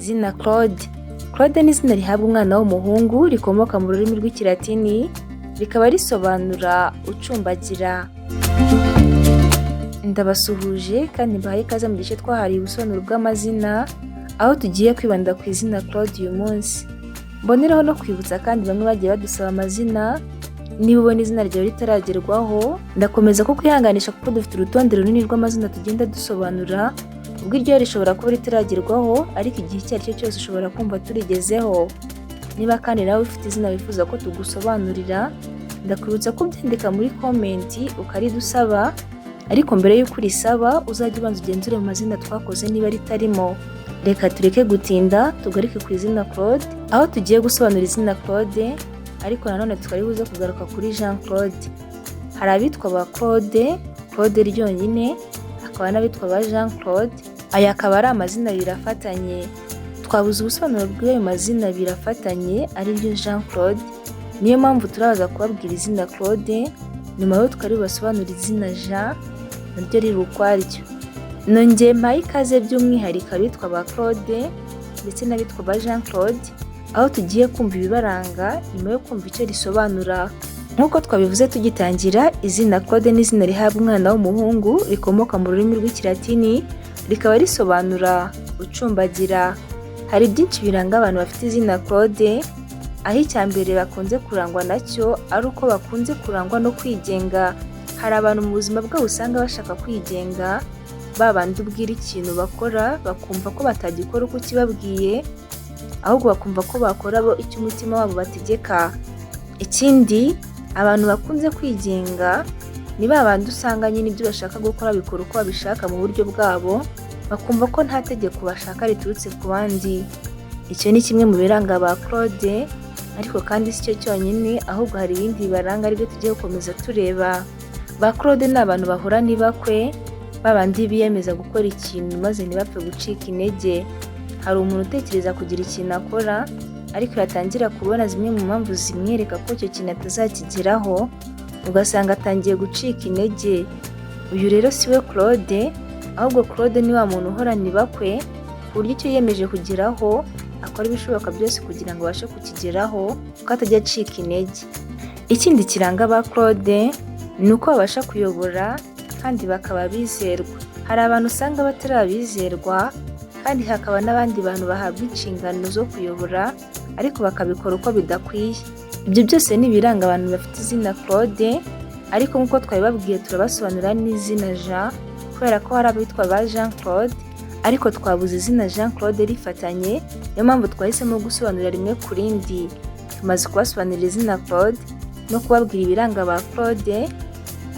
Izina Claude. Claude ni izina rihabwa umwana w'umuhungu, rikomoka mu rurimi rw'Ikilatini, rikaba risobanura ucumbagira. Ndabasuhuje kandi mbahaye ikaze mu gice twahariye ubusobanuro bw'amazina, aho tugiye kwibanda ku izina Claude uyu munsi. Mboneraho no kwibutsa kandi bamwe bagiye badusaba amazina, niba ubona izina ryawe ritaragerwaho, ndakomeza kukwihanganisha kuko dufite urutonde runini rw'amazina tugenda dusobanura, ubwo iryo rishobora kuba ritaragerwaho, ariko igihe icyo ari cyo cyose ushobora kumva turigezeho. Niba kandi nawe ufite izina wifuza ko tugusobanurira, ndakwibutsa ko ubyandika muri comment ukaridusaba, ariko mbere y'uko urisaba uzajya ubanza ugenzure mu mazina twakoze niba ritarimo. Reka tureke gutinda, tugaruke ku izina Claude, aho tugiye gusobanura izina Claude, ariko nanone tukaba buze kugaruka kuri Jean Claude. Hari abitwa ba Claude, Claude ryonyine, hakaba n'abitwa ba Jean Claude, aya akaba ari amazina abiri afatanye. Twabuze ubusobanuro bw'ayo mazina abiri afatanye ariryo Jean Claude, niyo mpamvu turaza kubabwira izina Claude, nyuma yo tukaba bubasobanurira izina Jean, naryo riri ukwaryo. Nongeye mpaye ikaze by'umwihariko abitwa ba Claude ndetse n'abitwa ba Jean Claude, aho tugiye kumva ibibaranga nyuma yo kumva icyo risobanura. Nk'uko twabivuze tugitangira, izina Claude ni izina rihabwa umwana w'umuhungu, rikomoka mu rurimi rw'Ikilatini, rikaba risobanura ucumbagira. Hari byinshi biranga abantu bafite izina Claude, aho icya mbere bakunze kurangwa nacyo ari uko bakunze kurangwa no kwigenga. Hari abantu mu buzima bwabo usanga bashaka kwigenga, ba bandi ubwira ikintu bakora bakumva ko batagikora uko ukibabwiye, ahubwo bakumva ko bakora bo icyo umutima wabo bategeka. Ikindi, abantu bakunze kwigenga ni ba bandi usanga nyine ibyo bashaka gukora bikora uko babishaka mu buryo bwabo, bakumva ko nta tegeko bashaka riturutse ku bandi. Icyo ni kimwe mu biranga ba Claude, ariko kandi si cyo cyonyine, ahubwo hari ibindi bibaranga aribyo tugiye gukomeza tureba. Ba Claude ni abantu bahorana ibakwe, ba bandi biyemeza gukora ikintu maze ntibapfe gucika intege. Hari umuntu utekereza kugira ikintu akora, ariko yatangira kubona zimwe mu mpamvu zimwereka ko icyo kintu atazakigeraho, ugasanga atangiye gucika intege. Uyu rero si we Claude, ahubwo Claude ni wa muntu uhorana ibakwe, ku buryo icyo yiyemeje kugeraho akora ibishoboka byose kugira ngo abashe kukigeraho, kuko atajya acika intege. Ikindi kiranga ba Claude ni uko babasha kuyobora kandi bakaba bizerwa. Hari abantu usanga batari abizerwa, kandi hakaba n'abandi bantu bahabwa inshingano zo kuyobora ariko bakabikora uko bidakwiye. Ibyo byose ni ibiranga abantu bafite izina Claude, ariko nk'uko twabibabwiye turabasobanurira n'izina Jean, kubera ko hari abitwa ba Jean Claude, ariko twabuze izina Jean Claude rifatanye, niyo mpamvu twahisemo gusobanurira rimwe ku rindi. Tumaze kubasobanurira izina Claude no kubabwira ibiranga ba Claude,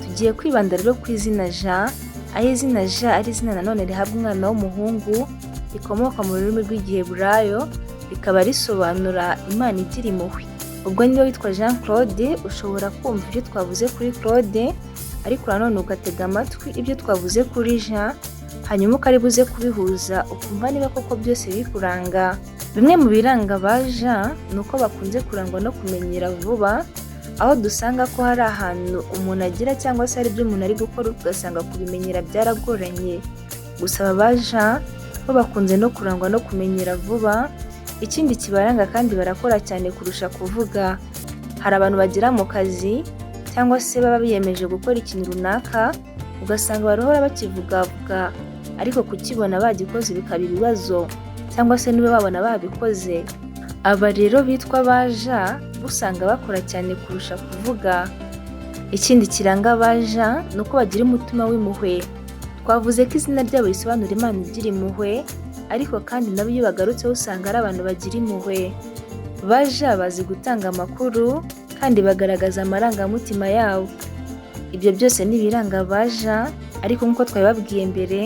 tugiye kwibanda rero ku izina Jean, aho izina Jean ari izina nanone rihabwa umwana w'umuhungu, rikomoka mu rurimi rw'Igiheburayo, rikaba risobanura Imana igira impuhwe. Ubwo niba witwa Jean Claude, ushobora kumva ibyo twavuze kuri Claude, ariko nanone ugatega amatwi ibyo twavuze kuri Jean, hanyuma ukari buze kubihuza ukumva niba koko byose bikuranga. Bimwe mu biranga ba Jean ni uko bakunze kurangwa no kumenyera vuba, aho dusanga ko hari ahantu umuntu agera cyangwa se hari ibyo umuntu ari gukora ugasanga kubimenyera byaragoranye. Gusa aba ba Jean bo bakunze no kurangwa no kumenyera vuba. Ikindi kibaranga kandi, barakora cyane kurusha kuvuga. Hari abantu bagera mu kazi cyangwa se baba biyemeje gukora ikintu runaka, ugasanga barahora bakivugavuga, ariko kukibona bagikoze bikaba ibibazo, cyangwa se niba babona babikoze. Aba rero bitwa ba Jean usanga bakora cyane kurusha kuvuga. Ikindi kiranga ba Jean ni uko bagira umutima w'impuhwe. Twavuze ko izina ryabo risobanura Imana igira impuhwe, ariko kandi nabo iyo bagarutseho usanga ari abantu bagira impuhwe. Ba Jean bazi gutanga amakuru kandi bagaragaza amarangamutima yabo. Ibyo byose ni ibiranga ba Jean, ariko nk'uko twabibabwiye mbere,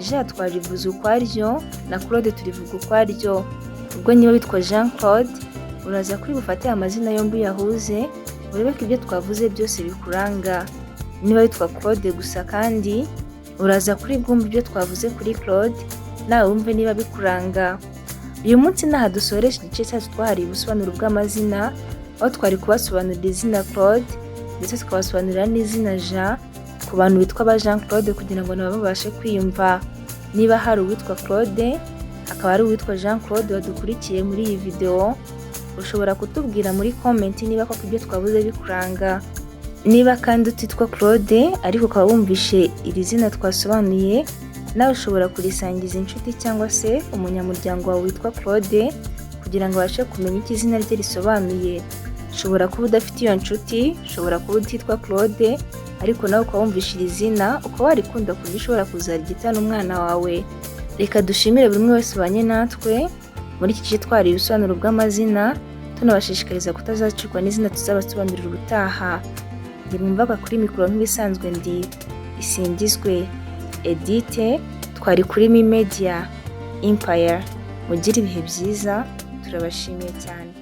Jean twarivuze ukwaryo na Claude turivuga ukwaryo. Ubwo niba witwa Jean Claude, uraza kuri bufate amazina yombi uyahuze, urebe ko ibyo twavuze byose bikuranga. Niba witwa Claude gusa kandi, uraza kuri bwumve ibyo twavuze kuri Claude, nawe wumve niba bikuranga. Uyu munsi n'aha dusoreje igice cyacu twahariye ubusobanuro bw'amazina, aho twari kubasobanurira izina Claude ndetse tukabasobanurira n'izina Jean ku bantu bitwa ba Jean Claude kugira ngo nabo babashe kwiyumva. Niba hari uwitwa Claude Akaba ari uwitwa Jean Claude wadukurikiye muri iyi video. Ushobora kutubwira muri comment niba koko ibyo twabuze bikuranga. Niba kandi utitwa Claude ariko ukaba wumvishe iri zina twasobanuye, nawe ushobora kurisangiza inshuti cyangwa se umunyamuryango wawe witwa Claude kugira ngo abashe kumenya icyo izina rye risobanuye. Ushobora kuba udafite iyo nshuti, ushobora kuba utitwa Claude, ariko nawe ukaba wumvishe iri zina, ukaba warikunda ku buryo ushobora kuzaryita n'umwana wawe. Reka dushimire buri umwe wese ubanye natwe muri iki gice twariye ubusobanuro bw'amazina, tunabashishikariza kutazacikwa n'izina tuzabasobanurira ubutaha. Njye mwumvaga kuri mikoro nk'ibisanzwe ndi Isingizwe Edith, twari kuri Mi Media Empire. Mugire ibihe byiza, turabashimiye cyane.